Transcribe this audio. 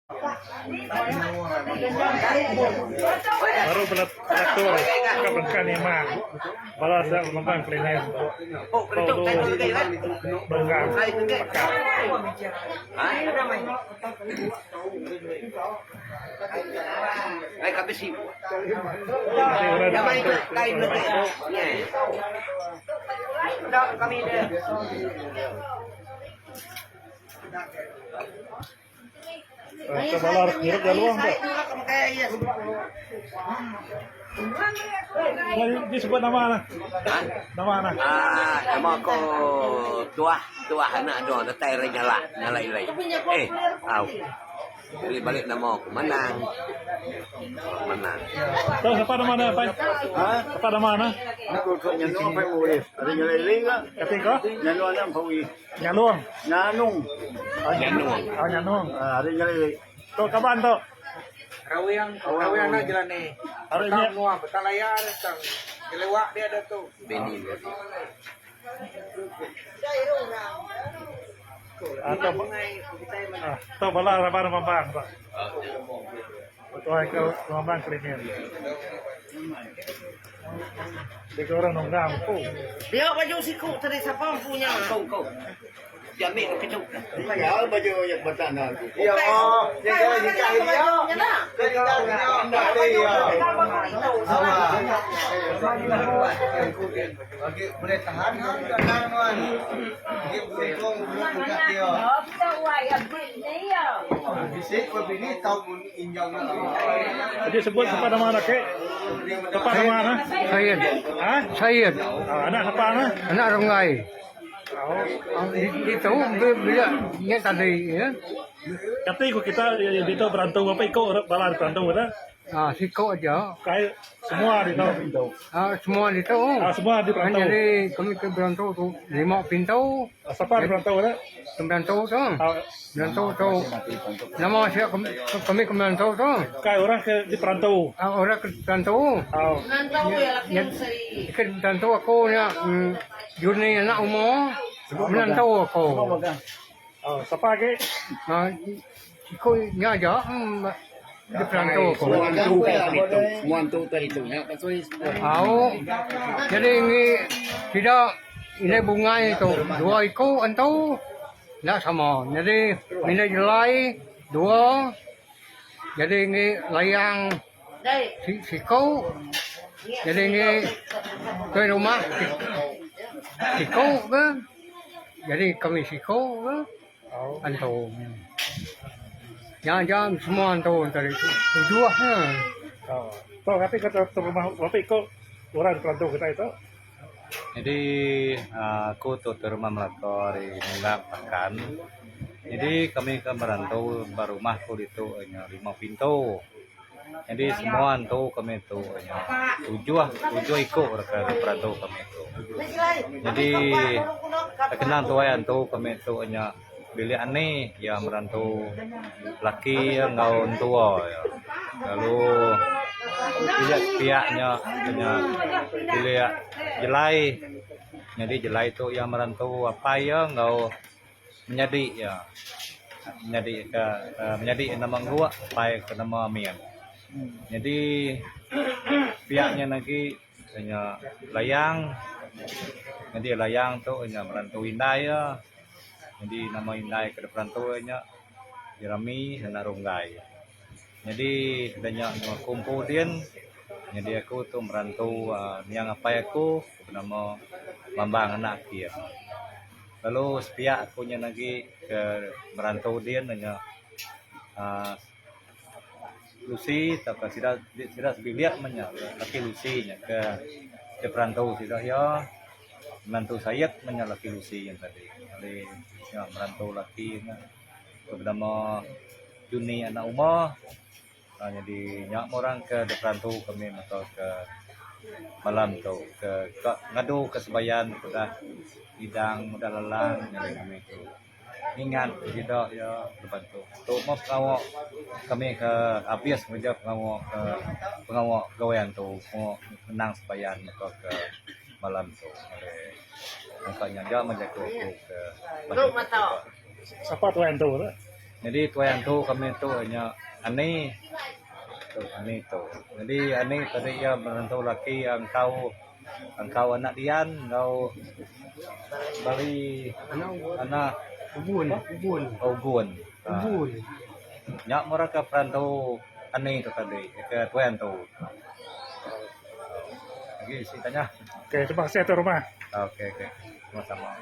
Baru bela belatur ka bengkah nimang bala sida bemembang kelinin tau du nunggang pekat. Enti orang dibantu Ke bala harus ngirup jaluang tu. Ini sebut nama lah. Nama lah. Ah, nama ko tuah tuah anak do datai re nyala nyala ilai. Eh, au. Jadi balik nama aku Manang. Manang. Tahu siapa nama dia, Pai? Ha? Siapa nama dia? Aku ko nyanu apa boleh. Ada nyala ilai enggak? Kati ko? Nyanu anak pawi. Nyalung. Nyanung. Oh, Nyanung. Oh, Nyanung. Ah, hari nyala Tu kaban tu. Rawing, rawing nak jalan ni. Hari ni. Nuah, petang layar, petang kelewak dia ada tu. Bini dia. Atau ah, tu bala raban mambang tu. Betul ke mambang kelinin. Dia orang nunggang ku. Dia baju siku tadi siapa punya? Kau kau. Dia ambil ke tu. Ya, baju yang bertanda tu. Ya, oh, dia kena nikah dia. Dia nikah dia. Bagi boleh tahan kan kadang kan. Dia boleh kong boleh buka dia. Bisik berbini tau mun injang Jadi sebut siapa nama anak ke? Siapa nama anak? Syed. Ha? Syed. Ah, anak siapa anak? Anak Renggai. Oh. Itu bila nya tadi ya. Kati ko kita dito berantau apa iko bala berantau kita. Ah, siko aja. Kai semua dito. Ah, semua dito. Ah, semua di perantau. Jadi kami ke berantau tu lima pintu. Ah, siapa di perantau kita? Ke berantau tu. Ah, Berantau tu. Nama siapa kami, kami ke berantau tu. kai orang ke di perantau. Ah, orang ke berantau. Ah, Nantau ya laki seri. Ke berantau aku nya mm, Juni anak umur. Berantau aku. ah, siapa ke? Ah, siko nya aja. Hmm, di perantau aku. Au. Jadi ini tidak ini bunga itu dua ekor entau tidak sama. Jadi ini jelai dua. Jadi ini layang si siko. Jadi ini ke rumah siko ke. Jadi kami siko ke entau. Jangan jangan semua entau tadi tujuh lah. Ah, tu kati kata tu rumah berapa iko orang di perantau kita itu? Jadi aku tu ke rumah Melaka ari nunggak pakan. Jadi kami ke merantau ba rumah ku ditu nya lima pintu. Jadi semua antu kami tu nya tujuh tujuh iku ke perantau kami tu. Jadi kenang tuai antu kami tu nya bilik ani iya merantau laki iya enggau entua iya. Lalu bilik sepiak nya nya bilik jelai. Nyadi jelai tu iya merantau apai iya enggau menyadi iya. Menyadi ke menyadi nama engguk apai ke nama Amin. Nyadi piak nya agi nya Layang. Nyadi Layang tu nya merantau indai iya. Nyadi nama indai ke diperantu iya nya Jerami anak Runggai. Nyadi da nya aku empu din nyadi aku tu merantu uhh niang apai aku ke benama Mambang anak Akin. Lalu sepiak aku nyen agi ke merantu din ne nya uhh Lucy tauka sida sida sebilik meh nya laki Lucy nya ke diperantu sida iya. Menantu Sayed meh nya laki Lucy nya tadi. Jadi nya merantu laki nya ke benama Juni anak Uma. Aaa nyadi nya meh orang ke diperantu kami meka ke malam tu ke ka ngadu ke sebayan udah idang udah lelang nyadi kami tu. Ngingat sida iya leban tu. Tu meh pengawa kami ke abis ngereja pengawa ke pengawa gawai antu pengawa ngenang sembahyang muka ke malam tu. Nangka nya aja meh jaku aku ke Sapa tuai antu tu? Nyadi tuai antu kami tu nya ani tu ani tu. Nyadi ani tadi iya menantu laki iya engkau engkau anak dian enggau bali anak Ugun Ugun. Nya mura ke perantu ani tu tadi ke tuai antu. Agi isi tanya. Okey terima kasih atur rumah. Okey okey sama-sama.